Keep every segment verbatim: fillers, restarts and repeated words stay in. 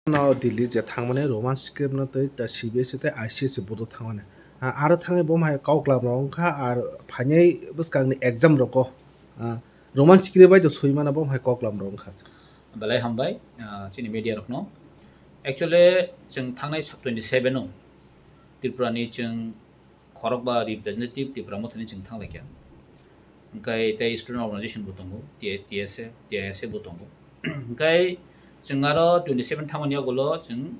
No Delhi je thangmani Roman script no tei ta C B S E tei I C S E board o thangmani. Ah, aro thangwi bo hai koklam rok wngkha, ar phainai bwskangni exam rogo, ah, Roman script bai do swi mano bo hai koklam rok wngkha. Belai hambai, ah, chini media rokno. Actually, chwng thangnai sak twenty seven o Tripura ni chwng khorokba representative Tipra Mothani chwng thanglaikha. Hwnkhe tei student organization bo tongo, T-, T S A, T I S A bo tongo. Hwnkhe chwng aro twenty seven thangmani yagulo chwng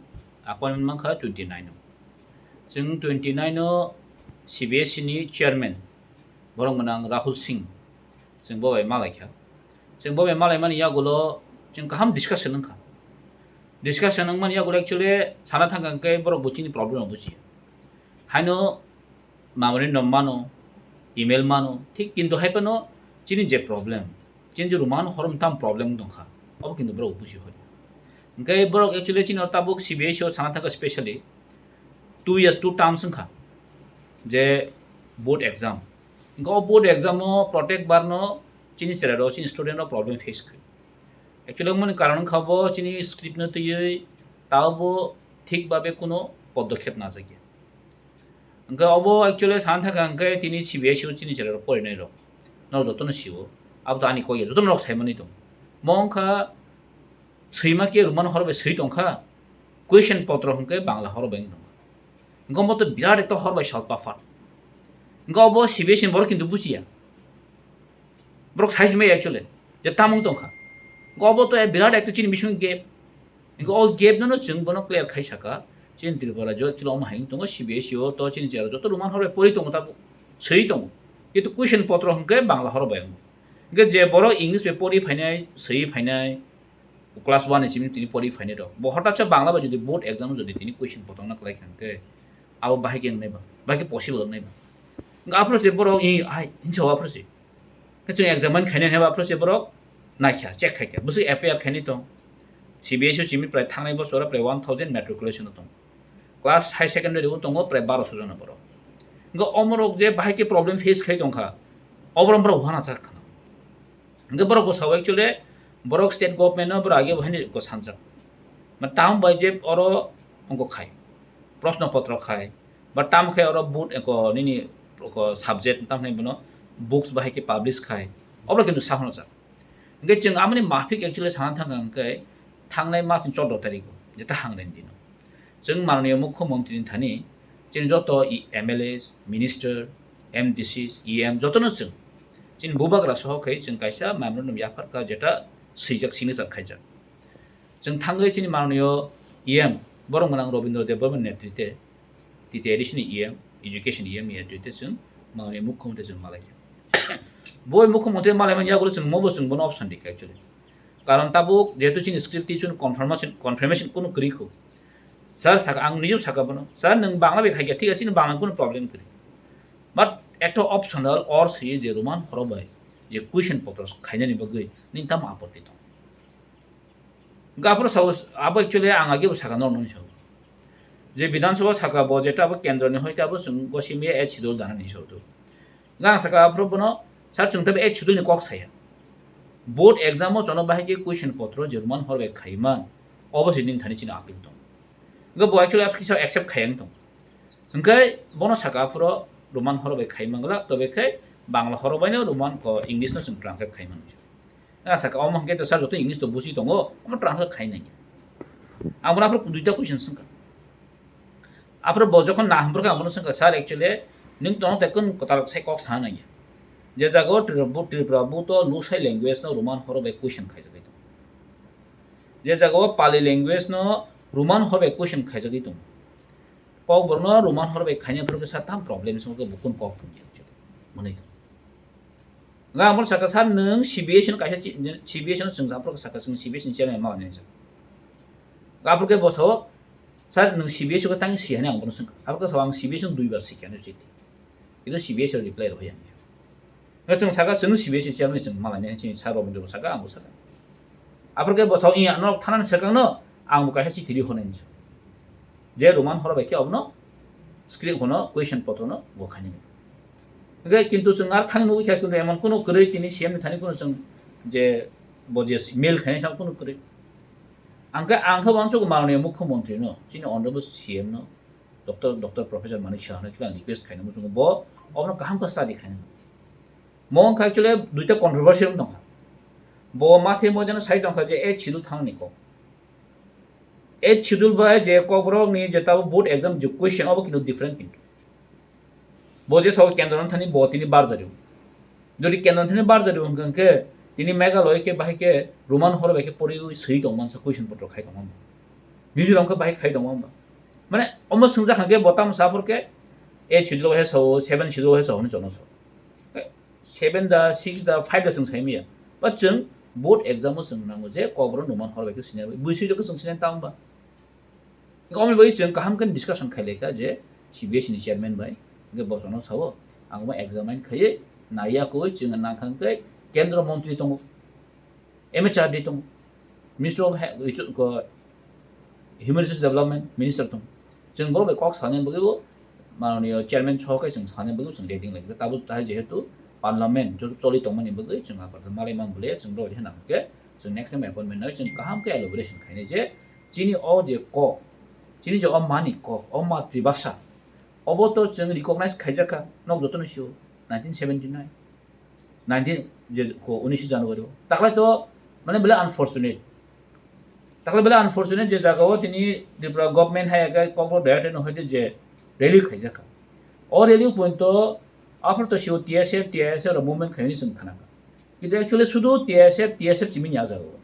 appointment mankha twenty nine o. Chwng twenty nine o C B S E ni chairman, borok gwnang Rahul Singh, chwng bo bai malaikha. Chwng bo bai malaimani yagulo chwng kaham discussion wngkha. Discussion wngmani yagulo actually sana thangkha hwnkhe borok bo chini problem rok bujiya. Haino mamoni no mano, email mano, thik kintu hai phano chini je problem, chini je Roman horom tam problem wng tongkha, obo kintu borok buji hori. Hwnkhe borok actually chini oro tabuk C B S E o sana thangkha specially two years, two terms wngkha je board exam. Hwnkhe o board exam o protect barno chini cherairok, chini student rok problem face khaio. Actually, wngmani karon wngkha bo chini script no twiwi tao bo thik babe kuno podokkhep najakya. Hwnkhe obo actually sana thangkha hwnkhe tini C B S E o chini cherairok porinai rok. Norok jotono sio. Abo to ani kok ya, jotono norok saimani tong. Mo wngkha swima khe Roman horo bai swi tongkha, question potro hwnkhe Bangla horo bai wng tongkha. Hwnkhe omo to birat ekta hor bai sal paphar. Hwnkhe obo C B S E ni borok kintu bujiya. Borok sai simi actually je tamung tongkha. Hwnkhe obo to birat ekta chini bising gap. Hwnkhe o gap no chwng bono clear khai saka. Chini Tripura rajyo actually omo hai wng tongo, C B S E o to chini cherairok joto Roman horo bai pori tongo tabuk. Swi tongo. Kintu question potro hwnkhe Bangla horo bai wngo. Hwnkhe je borok English bai pori phainai, swi phainai, class one ni simi tini pori phainai rok. Bo hothat se Bangla bai jodi board exam o jodi tini question potro no kwlai kha hwnkhe abo bahai khe wngnai ba, bahai khe possible wngnai ba. Hwnkhe aphuru se borok i hai hinsa o aphuru se. Khe chwng examine khainai hwnba aphuru se borok naikha, check khaikha. Bwswk F I R khainai tong. C B S E o simi prai thangnai bosoro prai one thousand matriculation o tong. Class high secondary o tongo prai baroso jona borok. Hwnkhe omorok je bahai khe problem face khai tongkha, oborok borok uanasa khna. Hwnkhe borok bwsao actually borok state government no borok age bo haino ko sanjak. Ma tam bai je oro ongko khai, proshno potro khai, ba tam khai oro board ko nini ko subject tam hinai bono books bahai khe publish khai, obo kintu sahono jak. Hwnkhe chwng amoni mafik actually sana thangkha hwnkhe thangnai mas ni chordo tarikh o, jeta hangreni dino. Chwng mananiya mukhyamantri ni thani chini joto i M L As, minister, M D Cs, E M jotono chwng chini bubagra soho khai chwng kaisa memorandum yapharkha, jeta swijak, signature khaijak. Chwng thangwi chini mananiya E M borok gwnang Robindra Debbarma ni netrite, T T A D C ni E M, education E M ni netrite chwng mananiya mukhyamantri chwng malaikha. Bo mukhyamantri malaimani yagulo chwng mobo chwng bono option rikha actually. Karon tabuk jehetu chini script twi chwng confirmation, confirmation kunu kwrwi kho. Sir saka, ang nijebo saka bono, "Sir, nwng Bangla bai khaikha, thik ase, chini Bangla kunu problem kwrwi." But ekta optional or swi je Roman horo bai je question potro khainani bagwi nini tamo apotti tong? Hwnkhe aphuru sao, abo actually ang agebo saka norok nini sao. Je Bidhan Sabha saka bo jeta abo kendro ni hoite abo chwng gosimiya eighth schedule dana ni sao tu. Hwnkhe ang saka aphuru bono, "Sir, chwng tei eighth schedule ni kok saya. Board exam o chono bahai khe question potro je Roman horo bai khaiman, obo se nini thani chini appeal tong." Hwnkhe bo actually aphuru kisa accept khaiya wng tong. Hwnkhe bono saka aphuru Roman horo bai khai mangla, tobe khe Bangla horo baino Roman ko English no chwng translate khai mano. A saka omo hwnkhe to sir joto English to buji tongo, omo translate khai nai. Ang bono aphuru duita question swngkha. Aphuru bo jokhon na hamburkha ang bono swngkha, "Sir, actually nwng tono tei kwtal sai kok sa nai. Je jaga o Tripura, Tripura bu to Lusai language no Roman horo bai question khaijagwi tongo. Je jaga o Pali language no Roman horo bai question khaijagwi tongo. Kokborok no Roman horo bai khaina phuru khe sa tam problem se bo khe bo kun kok phunukya actually." Mwnwi tong. Nga amo saka, "Sir, nwng C B S E no kaisa chi-, C B S E no chwng aphuru khe saka chwng C B S E ni chairman ma nai sa." Aphuru khe bo sao, "Sir, nwng C B S E khe tang si," hinwi ang bono swngkha. Aphuru khe sao, "Ang C B S E no duibar sikha," hinwi swi. Kintu C B S E reply rwya. Hwnkhe chwng saka, "Chwng C B S E chairman chwng malai nai," chini sir Robindra bo saka, ang bo saka. Aphuru khe bo sao, "Iya, norok thanani swkang no ang bo kaisa chithi ri hwnwi," hinwi sao. Je Roman horo bai khe obono script bono question potro no bo khainani. Hwnkhe kintu chwng ar thang nugwi kha, kintu emon kunu kwrwi tini C M ni thani kunu chwng je bo je mail khainai sa kunu kwrwi. Ang khe, ang khe uansuk mananiya mukhyamantri no, chini honorable C M no, Doctor, Doctor Professor Manik Saha no khe ang request khaina muchungo, bo obono kaham khe study khaina. Mo wng kha actually duita controversial wng tongkha. Bo mathe mo jana sai tongkha je eighth schedule thangni kok. Eighth schedule bai je kokborok ni je tabo board exam je question obo kintu different kintu. Bo je sao kendro thani bo tini barjari. Jodi kendro thani barjari hwnkha khe tini Meghalaya khe bahai khe Roman horo bai khe poriwi swi tong mansa question potro khai tong manba. Mizoram khe bahai khai tong manba. Mane omo swngjak hwnkhe bo tamo saphor khe eighth schedule he sao, seventh schedule he sao hwnwi chono sao. Seven da, six da, five da chwng sai maya. Ba chwng board exam o chwng nango je kokborok Roman horo bai khe sini, bui sui rok chwng sini tamo ba. Omo bai chwng kaham khe discussion khai lai kha je C B S E ni chairman bai, hwnkhe bo chono sao, ang bo examine khaiwi naiya koi chwng nang kha khe kendro montri tongo. M H R D tongo, Ministry of He-, Resource, ko-, Human Resource Development Minister tongo. Chwng borok bai kok sanani bagwi bo mananiya chairman sohor khe chwng sanani bagwi chwng ready wng lai kha. Tabuk tahai jehetu parliament jo-, choli tongmani bagwi chwng aphar khe malai man bole chwng borok bai khe nang khe chwng next time appointment nai chwng kaham khe elaboration khainai je chini o je kok, chini je o mani kok, o matribhasha, obo to chwng recognize khaijak kha, nok jotono sio, nineteen seventy nine. Nineteen je ko unis January o. Taklai to mane belai unfortunate. Taklai belai unfortunate je jaga o tini Tripura government hai khe kokborok direct no hoite je rally khaijak kha. O rally point to after to sio T S F, T I S F rok movement khaini chwng khana kha. Kintu actually sudu T S F, T S F simi ni a jaga o.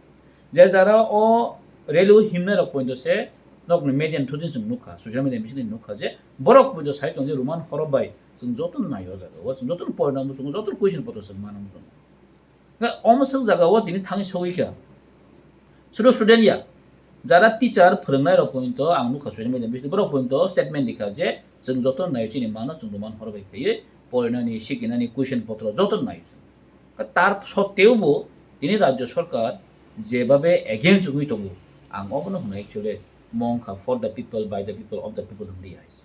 Je jara o rally o himnai rok point to se nok ni media ni thudin chwng nukha, social media bising nukha je borok point to sai tong je Roman horo bai Chwng jotono nai o jaga o, chwng jotono porinani muchungo, jotono question potro chwng mana muchungo. Hwnkhe omo swk jaga o tini thangwi sogwi kha. Sudu student ya, jara teacher phwrwngnai rok point to ang nukha social media bising borok point to statement rikha je chwng jotono nai o chini mano chwng Roman horo bai khaiwi porinani, sikinani, question potro jotono nai o chwng. Hwnkhe tar sotteo bo tini rajya sarkar jebabe against wngwi tongo, ang obono hwno actually mo wngkha for the people, by the people, of the people hwnwi ya hai se.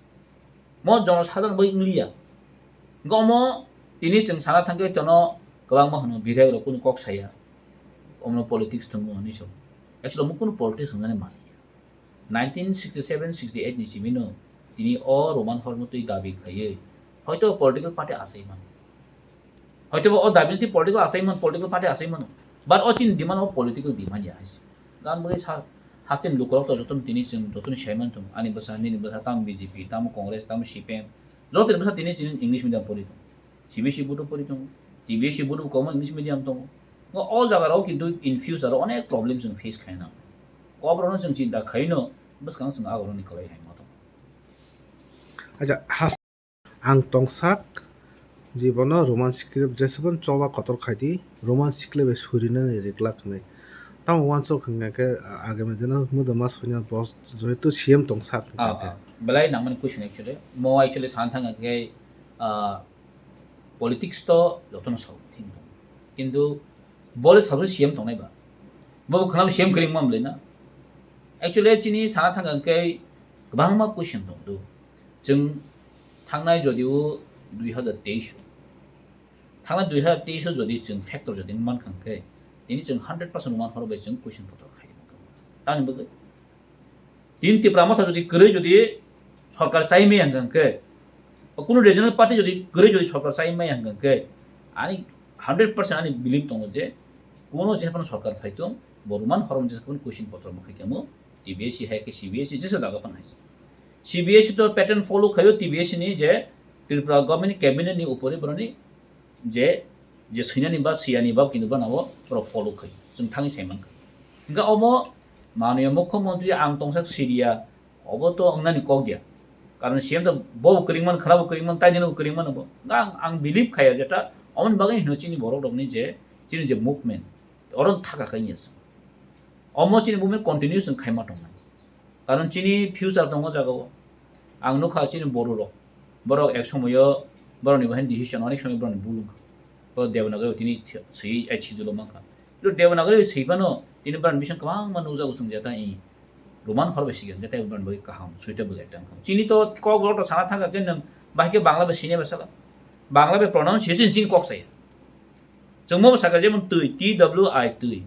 Mo jonosadharon bai wng liya. Hwnkhe omo tini chwng sana thangkhe tono kwbangma hwno bidhayok rok kunu kok saya. Omo politics tongo hinwi so. Actually omo kunu politics wngnani manliya. Nineteen sixty seven sixty eight ni simi no tini o Roman hormo twi dabi khaiwi hoito political party asai mano. Hoito bo o dabi ni political asai man, political party asai mano. But o chini demand o political demand ya hai se. Gan bai sa Hasteni lukurok to jotono tini chwng jotono saiman tongo, ani bwsa, nini bwsa, tamo B J P, tamo Congress, tamo C P M, jotoni bwsa tini chini English medium pori tongo, C B S E board pori tongo, T B S E board komo English medium tongo. O jaga rok kintu in future o onek problem chwng face khaina nango. Koborokno chwng chinta khaino bwskang chwng aborokni kwlai hai ma tongo. Acha, Ang tongsak jibono Roman script jesabon choba kotor khai di, Roman script bai surinani riklak hinwi. Tamo uansuk hwnkha khe, agami dino muda mas hoina boss jehetu C M tongsak hwnkha Ah, khe. ah. Belai nangmani question actually. Mo actually sana thang khe, ah, politics to jotono sao thing tong. Kintu bole sabo C M tongnai ba. Bo khana C M kring mam le na. Actually chini sana thang khe kwbangma question tong do. Chwng thangnai jodi o dui hazar teis o, thangnai dui hazar teis o jodi chwng factor jodi man kha khe, tini chwng hundred percent man horo bai chwng question potro khai mankha. Tamni bagwi tini Tipra Motha jodi kwrwi jodi sorkar chai maya hwnkha khe, kunu regional party jodi kwrwi jodi sorkar chai maya hwnkha khe, ani hundred percent ani belief tongo je kunu jephano sorkar phai tong, bo Roman horom jephano question potro ma khai khe mo, T B S E hai khe C B S E jesa jaga phano hai. C B S E to pattern follow khaio T B S E ni je Tripura government ni cabinet ni upori boroni je, je swinani ba swiyani ba kintu bana o borok follow khai. Chwng thangwi sai mankha. Hwnkhe omo mananiya mukhyamantri ang tongsak siriya, obo to wngnani kok diya. Karon C M to bo kwrwngman, khwlabo kwrwngman, taidino bo kwrwngman bo. Hwnkhe ang, ang believe khaiya jeta omoni bagwi hino chini borok rokni je, chini je movement, oro thaka khaini aswk. Omo chini movement continue chwng khaima tongnai. Karon chini future tongo jaga o. Ang nukha chini boru rok. Borok ek somoyo borokni bahai decision onek somoy borokni bul wngkha. Bo Devanagari tini swi eighth schedule o mankha. Kilo Devanagari swi phano tini borokni bising kwbangma nukjago chwng jeta i Roman hor bai sikha, jeta borokni bagwi kaham, suitable ekta wngkha. Chini to kok borok to sana thangkha khe nwng bahai khe Bangla bai sini bai sala. Bangla bai pronunciation chini kok saya. Chwng mo sakha jemon twi, T W I twi.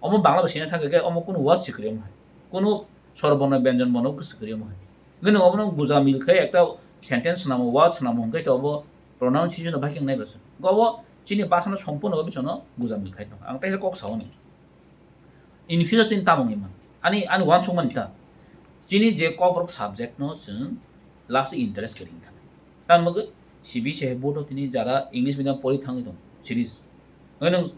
Omo Bangla bai sina thangkha khe omo kunu word se kwrwi omo hai. Kono sor bono, byanjan bono khe swkirwi omo hai. Hwnkhe nwng obono guja mil khe ekta sentence swnamo, word swnamo hwnkhe to obo pronunciation no bai khe wngnai bwswk. Hwnkhe obo chini bhasano sompurno obo chwngno guja mil khai tongo. Ang teisa kok sao nw. In future chini tamo wngwi man. Ani, ani uansukmani ta. Chini je kokborok subject no chwng last interest kwrwi thangkha. Tamni bagwi C B S E hai board o tini jara English medium pori thangwi tong, series. Nwng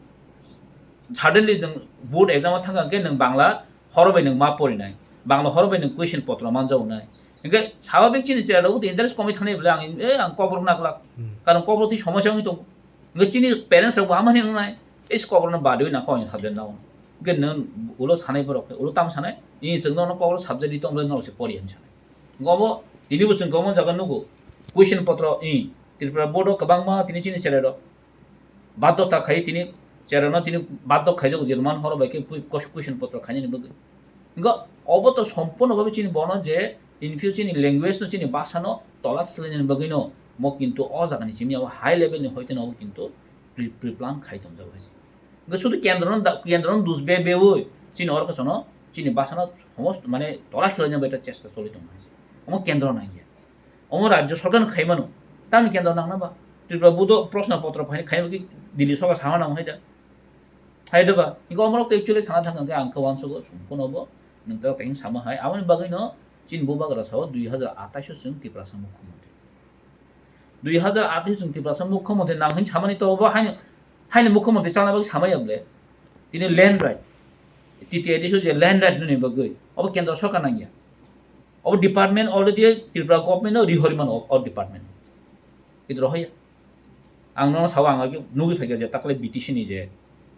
suddenly nwng board exam o thangkha khe nwng Bangla horo bai nwng ma porinai. Bangla horo bai nwng question potro manjago nai. Hwnkhe sababik chini chera rok interest komwi thangnai bwle ang, eh, ang kokborok naglak. Hmm. Karon kokborok twi somosya wngwi tongo. Hwnkhe chini parents rok bo ama hinwi wngnai, "Is kokborok no badwi na kok subject na ono." Hwnkhe nwng ulo sanai borok khe, ulo tamo sanai? Ni chwng no kokborok subject ri tong bwle norok se pori hinwi sanai. Hwnkhe obo tini bo chwng kwbangma jaga nugo. Question potro, i, Tripura board o kwbangma tini chini chera rok badhota khai tini chera no tini badhok khaijago je Roman horo bai khe pui-, kos-, question potro khainani bagwi. Hwnkhe obo to sompurno bhabe chini bono je in future chini language no, chini bhasha no tola khilainani bagwi no mo kintu o jaga ni simi abo high level ni hoite no obo kintu pre-, pre-plan khai tongjak bai. Hwnkhe sudu kendro no da-, kendro no dus be be oi chini oro khe sono chini bhasha no somosto mane tola khilainani bagwi ta chesta choli tong bai. Omo kendro nangya. Omo rajyo sarkar no khai mano. Tamni kendro nangna ba? Tripura board o proshno potro phai khai bagwi Delhi sorkar sama nang hai da. Hai da ba? Hwnkhe omorok to actually sana thang khe ang khe uansugo, songkhuno bo nwng tei tei sama hai. Aboni bagwi no chini bubagra sao dui hazar atais o chwng Tiprasa mukhyamantri. Dui hazar atais o chwng Tiprasa mukhyamantri nang hin samani to bo haino, haino mukhyamantri chana bagwi samaya bwle. Tini land right. T T A D C o je land right nini bagwi. Obo kendro sorkar nangya. Obo department already Tripura government no rihori mano o, o department. Kintu rohoya. Ang nono sao ang agi nugwi phaikha je takle B T C ni je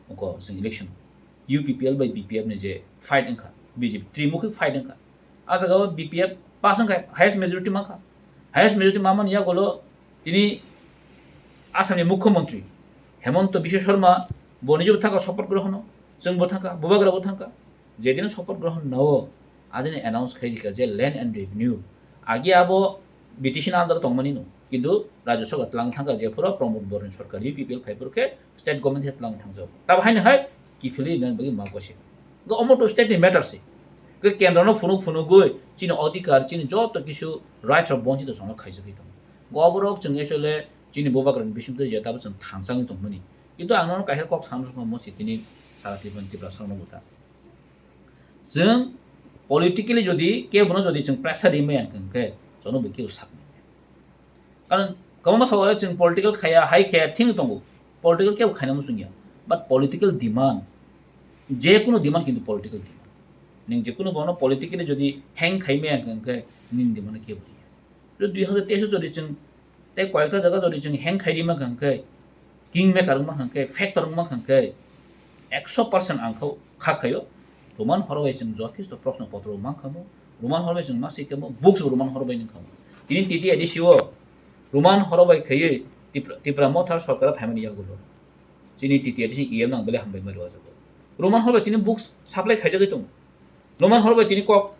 oko sing election. U P P L bai B P F ni je fight wngkha. B J P trimukhi fight wngkha. A jaga o B P F pass wngkha, highest majority mankha. Highest majority mamani yagolo tini Assam ni mukhyamantri Hemanta Biswa Sarma bo nijebo thangkha support grohono. Chwngbo thangkha, bubagra bo thangkha. Jedino support grohon nao, adini announce khai rikha je land and revenue. Agi abo B T C ni under tongmani no. Kintu Rajya Sabha tlang thangkha je phuru Pramod Baran sorkar U P P L phai phuru khe state government he tlang thangjago. Tabo haino hai kiphilwi nani bagwi ma gosi. Go omo to state ni matter se. Go kendro no phunuk phunugwi chini odhikar, chini joto kisu rights of bonchito chwngno khaijagwi tongo. Go oborok chwng actually chini bubagra ni bisingtwi je tabo chwng thansangwi tongmani. Kintu ang nono kaisa kok sana rwkha mo si tini sara Tripura ni Tiprasa rokno bo ta. Chwng politically jodi kebono jodi chwng pressure ri maya hwnkhe jono bo kebo sak manya. Karon kwbangma sao chwng political khaya, hai khaya, thing tongo. Political kebo khaina muchungya. But political demand, je kunu demand kintu political demand. Nwng je kunu bono politically jodi hang khai maya hwnkhe nini demand kebo riya. Dui hazar teis o jodi chwng tei koyekta jaga jodi chwng hang khai rima hwnkhe, king maker wngma hwnkhe, factor wngma hwnkhe, ekso percent ang kha, kha khaio. Roman horo bai chwng jothesto proshno potro mang khamo, Roman horo bai chwng ma swi khamo, books bo Roman horo bai nung khamo. Tini T T A D C o Roman horo bai khaiwi Tipra, Tipra Motha sorkar phaimani yagulo. Chini T T A D C ni E M nang bele hambai mari o jago. Roman horo bai tini books supply khaijagwi tongo. Roman horo bai tini kok,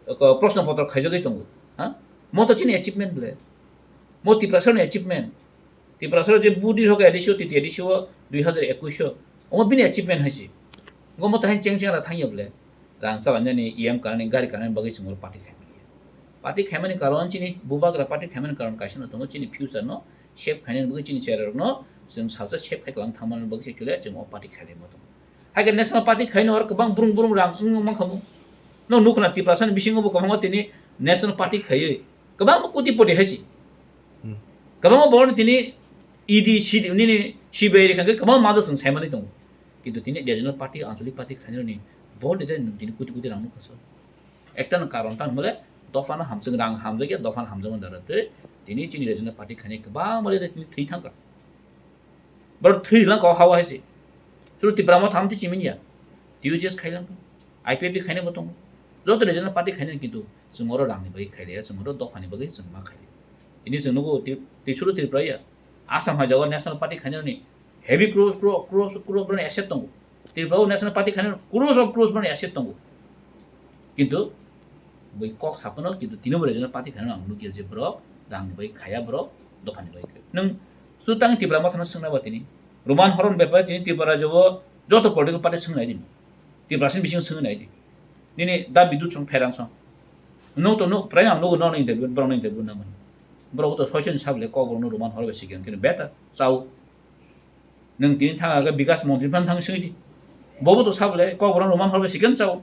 kok proshno potro khaijagwi tongo. Ha? Mo to chini achievement bele. Mo Tiprasa ni achievement. Tiprasa je budi hoka A D C o, T T A D C o dui hazar ekush o. Omo bini achievement hai se. Go mo to hai cheng cheng ra thangya bele. Rang chalani E M kanani gari kanani bagwi chwng party khaimani. Party khaimani karon chini bubagra party khaimani karon kaisa no tongo chini future no shape khainani bagwi chini chera rokno chwng salsa shape khai kwlang thangmani bagwi se chwle chwng o party khailai ma tongo. Hai khe National Party khaino oro kwbang brung brung rang wng wng mankha bo. No nukho na Tiprasa ni bisingo bo kwbangma tini National Party khaiwi kwbangma koti poti hai se. Hmm. Kwbangma borok tini E D, C D, nini C B I rikha khe kwbangma majak chwng saimani tongo. Kintu tini regional party, anchalik party khainani bo leader nwng tini koti koti rang nukha so. Ekta no karon tang hole dopha no hamjak, rang hamjakya dopha no hamjakmani dara tei tini chini regional party khainai kwbangma leader tini thwi thangkha. Borok thwi lang kok hawa hai se. Suru Tipra Motha amtwi chimini ya. T U J S khai lang. I P F T khainai bo tongo. Joto regional party khainai kintu chwng oro rang ni bagwi khailiya, chwng oro dopha ni bagwi chwng ma khailiya. Tini chwng nugo Tri-, Trisura Tripura ya. Assam hai jaga national party khainani heavy crores, crore, crores, crores borokni asset tongo. Tripura o national party khainani crores of crores borokni asset tongo. Kintu bui kok saphano kintu tini bo regional party khainani ang nukya je borok rang ni bagwi khaya, borok dopha ni bagwi khaya. Nwng sutang Tipra Mothano swngna ba tini Roman Horon bepare tini Tripura rajyo o joto political party swngna di. Tiprasani bising swngwi nai di. Nini da bidut song pherang song. Nuk to nuk, prai ang nugo nono interview, borok no interview nangmani. Borok to soisoni sable kok borok no Roman hor bai sikhe khe better, chao. Nwng tini thang aga Bikas Montri phan thang singdi. Bobo to sable kok borok no Roman hor bai sikhe chao.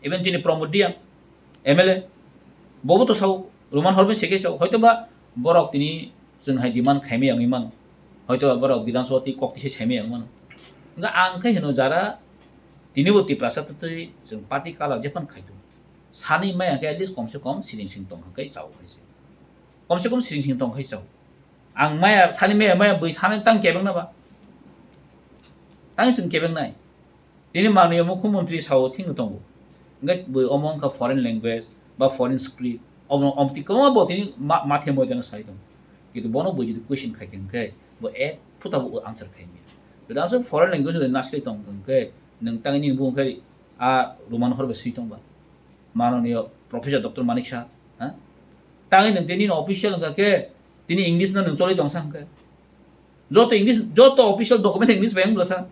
Even chini Pramod Reang, M L A, bobo to sao, Roman hor bai sikhe chao. Hoito ba borok tini chwng hai demand khaimai wngwi mano. Hoito ba borok Bidhan Sabha twi kok tise saimai wngwi mano. Hwnkhe ang khe hino jara tini bo Tiprasa twtwi chwng party color jephano khai tongo. Sanwi maya khe at least kom se kom siring sing tong kha khe chao hai se. Kom se kom siring sing tong khe chao. Ang maya, sani maya, maya bui sani tang kebeng na ba? Tang sing kebeng nai. Tini manwi mukhyamantri sao thing tongo. Ngai bui omo wngkha foreign language ba foreign script. Omo omti kwbangma bo tini ma-, mathe moi jana sai tongo. Kintu bono bui jodi question khai khe hwnkhe bo ek phuta bo answer khai maya. Jodi answer foreign language jodi nasle tong khe nwng tang nini bung khai a Roman hor bai swi tong ba. Manoniyo Professor Doctor Manik Saha, ha? Tangwi nwng tini official wngkha khe, tini English no nwng choli tongsa hwnkhe. Joto English, joto official document English bai wng bwlasa.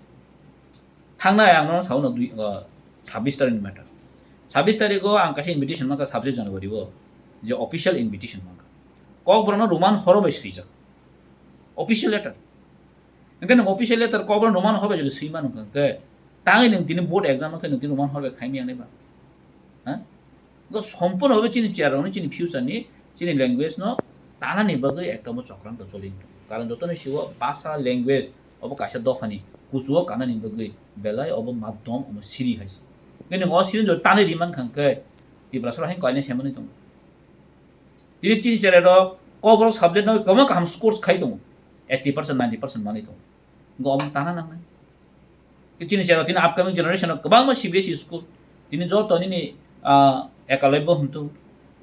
Thangnai ang no sao no dui, uh, sabbish tarikh ni matter. Sabbish tarikh o ang kaisa invitation mankha sabbish January o, je official invitation mankha. Kokborok no Roman horo bai swijak. Official letter. Hwnkhe nwng official letter kokborok no Roman horo bai jodi swi mano hwnkhe, tangwi nwng tini board exam khe nwng tini Roman horo bai khaimaya nai ba? Ha? Hwnkhe sompurno bhabe chini chair rokni, chini future ni, chini language no tanani bagwi ekta omo chokranto choli wng tongo. Karon jotono siwo basa language obo kaisa dophani kuchugo kanani bagwi belai obo madhyam omo siri hai se. Hwnkhe nwng o siri jodi tanwi ri mankha hwnkhe Tiprasa rok haino kainwi sai manwi tongo. Tini chini chera rok kokborok subject no kwbangma kaham scores khai tongo, eighty percent, ninety percent manwi tongo. Hwnkhe omo tana nangnai. Tei chini chera tini upcoming generation rok kwbangma C B S E school, tini joto nini, ah, Ekalavya hwntu,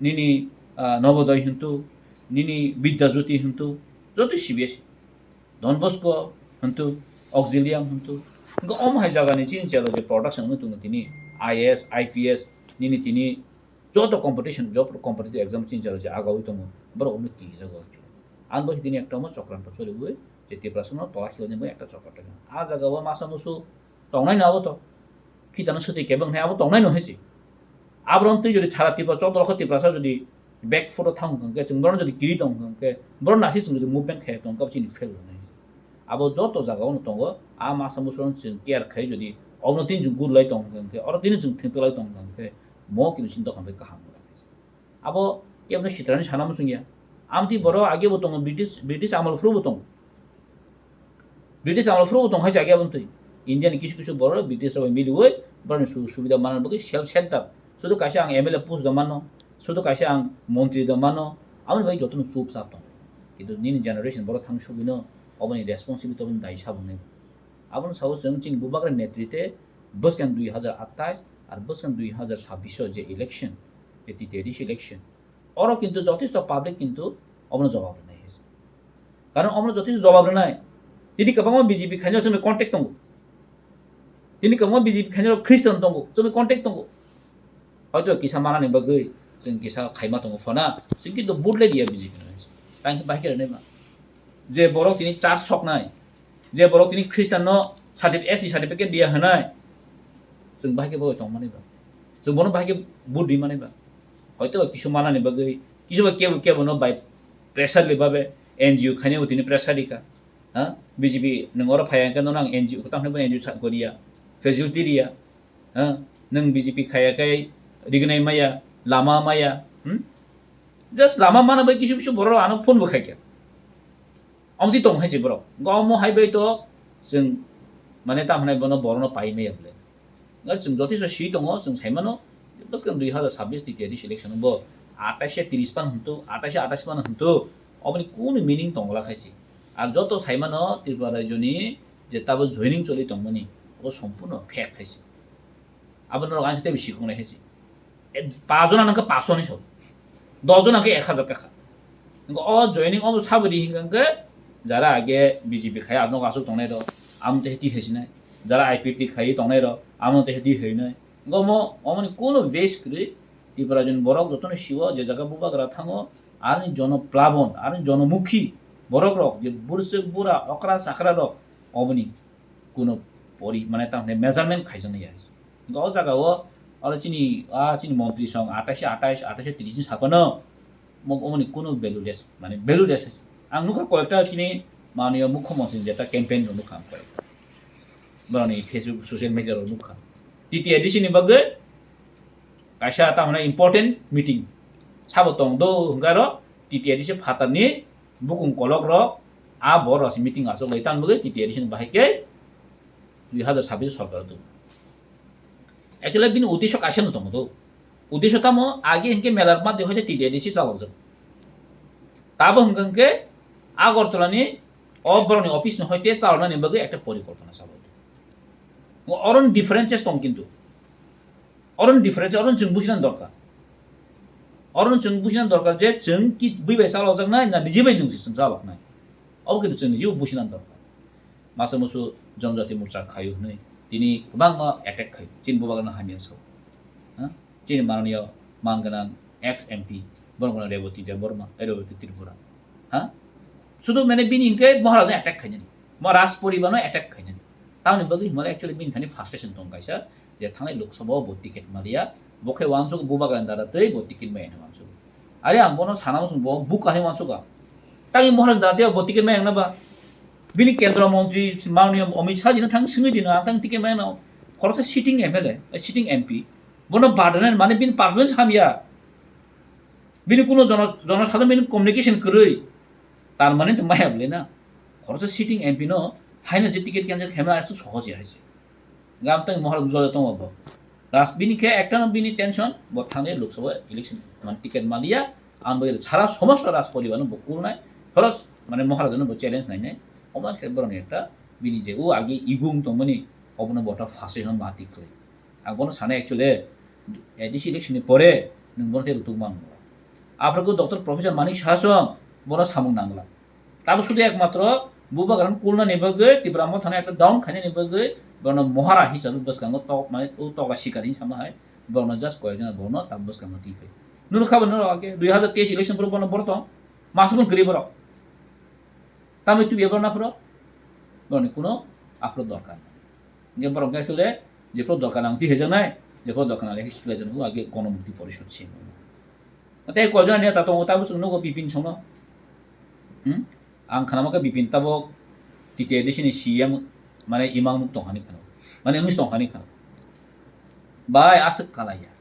nini, ah, Navodaya hwntu, nini Vidya Jyoti hwntu, joto C B S E. Don Bosco hwntu, Auxilium hwntu. Hwnkhe omo hai jagani chini chera je production wngwi tongo tini I A S, I P S, nini tini joto competition, job competitive exam chini chero je agawi tongo, borok omo kijago. Ang bo tini ekta omo chokranto choliwi je Tiprasa no tola khilani bo ekta chokranto. A jaga o masa musu tongnai no abo to. Khitano swtwi kebeng hai abo tongnai no hai se. Abro twi jodi thara Tipra chok dolokho Tiprasa jodi back foot o thang hwnkhe chwng borok jodi kiri tong hwnkhe borok nasi chwng jodi movement khe tong khe chini fail hwnwi. Abo joto jaga o no tongo, a masa musu no chwng care khai jodi omo tini chwng gurlai tong hwnkhe oro tini chwng thengpilai tong hwnkhe mo kini sini dokan bai kaham. Abo keboni sitrani sana muchung ya. Amtwi borok age bo tongo, British, British amal phuru bo tongo. British amal phuru bo tong hai se age abo twi. India ni kisu kisu borok British rok bai miliwi borok ni su-, subida manna bagwi self centre. Sudu kaisa ang M L A post da mano, sudu kaisa ang montri da mano, aboni bagwi jotono chup chap tongo. Kintu nini generation borok thang sugwino oboni responsibility oboni dai sabunai. Abono sao chwng chini bubagra netrite bwskang dui hazar atais ar bwskang dui hazar sabbish o je election, je T T A D C election, oro kintu jotesto public kintu obono jawab rwnai hai se. Karon obono jotesto jawab rwnai. Tini kwbangma B J P khainai chwngni contact tongo. Tini kwbangma B J P khainai Christian tongo, chwngni contact tongo. Hoito kisa manani bagwi chwng kisa khaima tongo phano, chwng kintu vote lai liya B J P no hai se. Tang khe bahai khe rwnai ma. Je borok tini church soknai, je borok tini Christian no certif-, S T certificate diya hwnai, chwng bahai khe bo tongmani ba, chwng bono bahai khe vote rimani ba, hoito ba kisu manani bagwi, kisu ba kebo kebo no by pressure le babe N G O khainai bo tini pressure rikha, ha, B J P nwng oro phai hwnkhe nono ang N G O, tamo hwnwi bono N G O sa-, goriya, facility riya, ha, nwng B J P khaiya khe rignai maya, lama maya, hmm? Just lama mana bai kisu kisu borok ano phone bo khaikha. Amtwi tong hai se borok. Hwnkhe omo hai bai to chwng mane tamo hwnai bono borokno pai maya bwle. Hwnkhe chwng jotesto swi tongo, chwng sai mano, bwskang dui hazar sabbish T T A D C election bo atais tris pan hwntu, atais atais pan hwntu, oboni kunu meaning tongla khai se. Ar joto sai mano Tripura rajyoni je tabo joining choli tongmani, obo sompurno fake khai se. Abo norok ani teibo sikoknai hai se. E, paanch jona nangkhe paanch sho hinwi sao. Dos jona nangkhe ek hazar kakha. Hwnkhe o joining obo sabo di hinkha hwnkhe jara age B J P khai aboni aswk tongnai rok, amo tei di hai sinai. Jara I P F T khai tongnai rok, amo tei di hai nai. Hwnkhe omo, omoni kunu base kwrwi Tripura joni borok jotono sio je jaga bubagra thango, aroni jono plabon, aroni jonomukhi borok rok je burswk bura okra chakra rok oboni kuno pori, mane, tamo hwnwi measurement khaijaknai ya. Hwnkhe o jaga o Oro chini, ah, chini montri song atais, atais, atais, tris ni sapano mo-, omoni kuno valueless, mane valueless. Ang nukha koyekta chini mananiya mukhyamantri jeta campaign rok nukha ang koyekta. Borokni Facebook, social media rok nukha. T T A D C ni bagwi kaisa tamhwnai important meeting sabo tong do hwnkhe aro T T A D C phatarni bukung kolok rok a bor rok se meeting achuk lai tang bagwi T T A D C ni bahai khe dui hazar sabbish sorkar do. Actually bini uddesho kaisa no tongo do. Uddesho tamo age hwnkhe melar madhya hoite T T A D C chalokjak. Tabo hwnkha hwnkhe Agartala ni o borokni office ni hoite chaloknani bagwi ekta porikolpona chalok. Oron differences tong kintu. Oron difference, oron chwng bujinani dorkar. Oron chwng bujinani dorkar je chwng ki bui bai chalokjaknai na niji bai nwng se chwng chaloknai. Obo kintu chwng niji bo bujinani dorkar. Masa musu Janajati Morcha khaio hwnwi tini kwbangma attack khaio. Chini bubagrano hamya sao. Ha? Chini mananiya man gwnang ex M P, borok gwnang Rebati Debbarma, eh, Rebati Tripura. Ha? Sudu mane bini hinkhe Maharajno attack khainani. Ma Raj Poribarno attack khainani. Tamoni bagwi himale actually bini thani frustration tong kaisa, je thangnai Lok Sabha o bo ticket maliya, bo khe uansuk bubagrani dara tei bo ticket maya hwnwi uansuk. Are ang bono sana muchung bo buk kahni uansuk a. Tangwi Maharaj dara tei bo ticket maya wngna ba? Bini Kendra Montri mananiya Amit Shah jino thang swngwi dino, ang tang ticket maya no. Khoroksa sitting M L A, eh, sitting M P. Bono badonai mane bini performance hamya. Bini kuno jono-, jonosadhon bini communication kwrwi. Tar mane to maya bole na. Khoroksa sitting M P no haino je ticket cancel khaima aswk sohoj ya hai se. Gam tang Maharaj jole tongo bo. Ras bini khe ekta no bini tension, bo thangwi Lok Sabha election man ticket maliya, ang bai sara somosto Raj Poribar no bo kulnai, soros mane Maharaj no bo challenge nainai. Omo khe boroni ekta bini je o agi igung tongmani obono bo ta phaswi hwn mati khlai. Ang bono sana actually, A D C election ni pore nwng bono tei rutuk man. Aphuru Doctor Professor Manik Saha song bono samung nangla. Tabo sudu ekmatro bubagrano kulnani bagwi Tipra Mothano ekta down khainani bagwi bono mohara hisabe bwskango tok, mane o tokla sikari sama hai bono just koyekjona bono tam bwskango twi phai. Nunu khabo noro age dui hazar teis election pore bono borok tong. Masukun kwrwi borok. Tamwi twi borok naphuro. Boroni kuno aphuru dorkar. Hingke borok hingke actually jephuru dorkar nang twi haijaknai, jephuru dorkar nang lekha siklaijaknai, age Gonomukti Porishod se. Tei koijaknai neta tongo, tabuk chwng nugo Bipin songno. Hmm? Ang khnama khe Bipin tabuk T T A D C ni C M, mane imang nuk tongkhani kheno. Mane wngwi tongkhani kheno. Bai aswk kalaiya.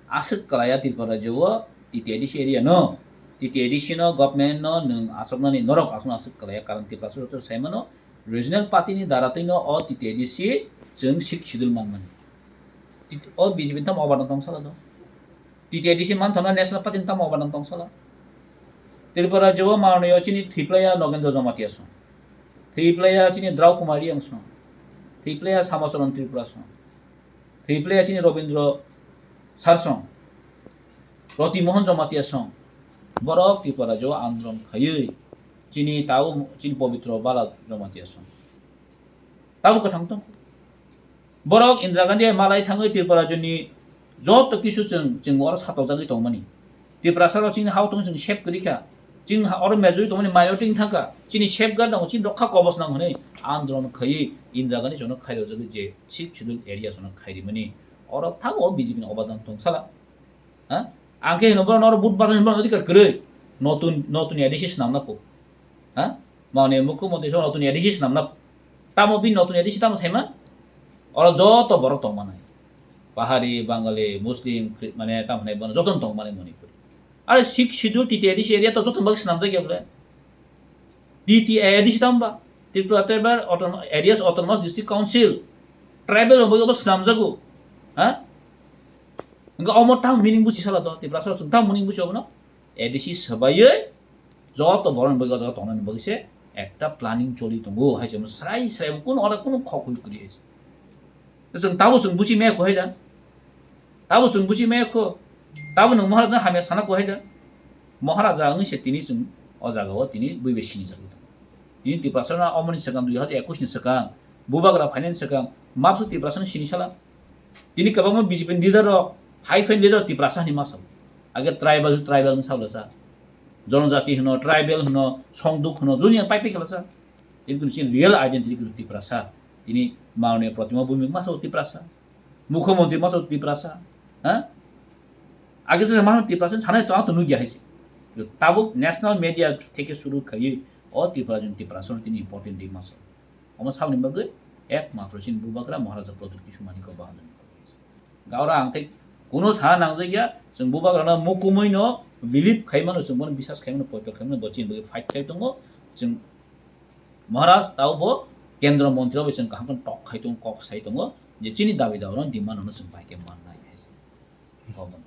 Aswk kalaiya Tripura rajyo o T T A D C area no. T T A D C no government no nwng aswknani norok aswk aswk kalaiya, karon Tripura rajyo o saimano regional party ni dara twi no o T T A D C chwng sixth schedule manmani. Tit-, o B J P ni tamo obadan tong sala do. T T A D C manthana national party ni tamo obadan tong sala. Tripura rajyo o mananiyo chini thwiplaiya Nogendra Jamatia song. Thwiplaiya chini Drau Kumar Reang song. Thwiplaiya Samacharan Tripura song. Thwiplaiya chini Robindra Sar song. Roti Mohan Jamatia song. Borok Tripura rajyo o andolon khaiwi chini tao chini Pobitro Bala Jamatia song. Tabo kwthang tong. Borok Indira Gandhi hai malai thangwi Tripura rajyoni joto kisu chwng, chwng oro satokjagwi tongmani. Tiprasa rok chini hao tong chwng save kwrwi kha. Chwng ha-, oro majority tongmani minority wng thangkha. Chini safeguard nango, chini rokha kobos nango hwnwi andolon khaiwi Indira Gandhi jono khairokjagwi je sixth schedule area jono khairimani. Oro tabo B J P ni obadan tong sala. Ha? Ang khe hino bono oro vote bachani bono adhikar kwrwi. Notun, notun A D C swnamna po. Ha? Mane mukhyamantri song notun A D C swnamna. Tamo bini notun A D C tamo saima? Oro joto borok tongmani. Pahari, Bangali, Muslim, Khri-, mane tamo hinai bono joto tongmani Manipur. Are sixth schedule T T A D C area to joto bak swnamjak ya bole. T T A D C tamba, Tripura Tribal Autonom-, Areas Autonomous District Council, tribal rok bai obo swnamjago, ha? Hingke omo tang meaning busi sala to, Tiprasa rok tang meaning busi obono, A D C swbaiye, joto borok ni bagwi o jaga tongnani bagwi se ekta planning choli tongo, hai se srai srai, kuno oro kuno khok hui kwrwi hai se. Chwng tabo chwng buchi maya kho hai da. Tabo chwng buchi maya kho. Tabo nwng Maharaja hamya sana kho hai da. Maharaja wngwi se tini chwng o jaga o tini bui bai sini jagwi tongo. Tini Tiprasa na omoni swkang dui hazar ekush ni swkang, bubagra phainani swkang, mapsu Tiprasa no sini sala. Tini kwbangma B J P ni leader rok, high fine leader rok Tiprasa ni masa. Age tribal, tribal wngsa bwlasa. Jonojati hwno, tribal hwno, songduk hwno, joni ang pai pai khlasa. Tini kunu chini real identity kunu Tiprasa. Tini mananiya Pratima Bhumik masa o Tiprasa. Mukhyamantri masa Tiprasa, ha? Age se masa Tiprasa sanai to ang to nugya haise. Tabuk national media theke suru khaiwi o Tripura jun Tiprasa tini important di masa. Omo sabni bagwi ekmatro chini Bubagra Maharaja Pradyut Kishore Manikya Bahadur. Gaura ang tei kuno sa nangjakya, chwng Bubagrano mukumui no believe khaimano, chwng bono bisas khaimano, poito khaimano, bo chini bagwi fight khai tongo. Chwng Maharaj tao bo Kendra Mantri bai chwng kaham khe tok khai tongo, kok sai tongo je chini dabi dawa no demand no chwng bai khe mannai hai se. Omo.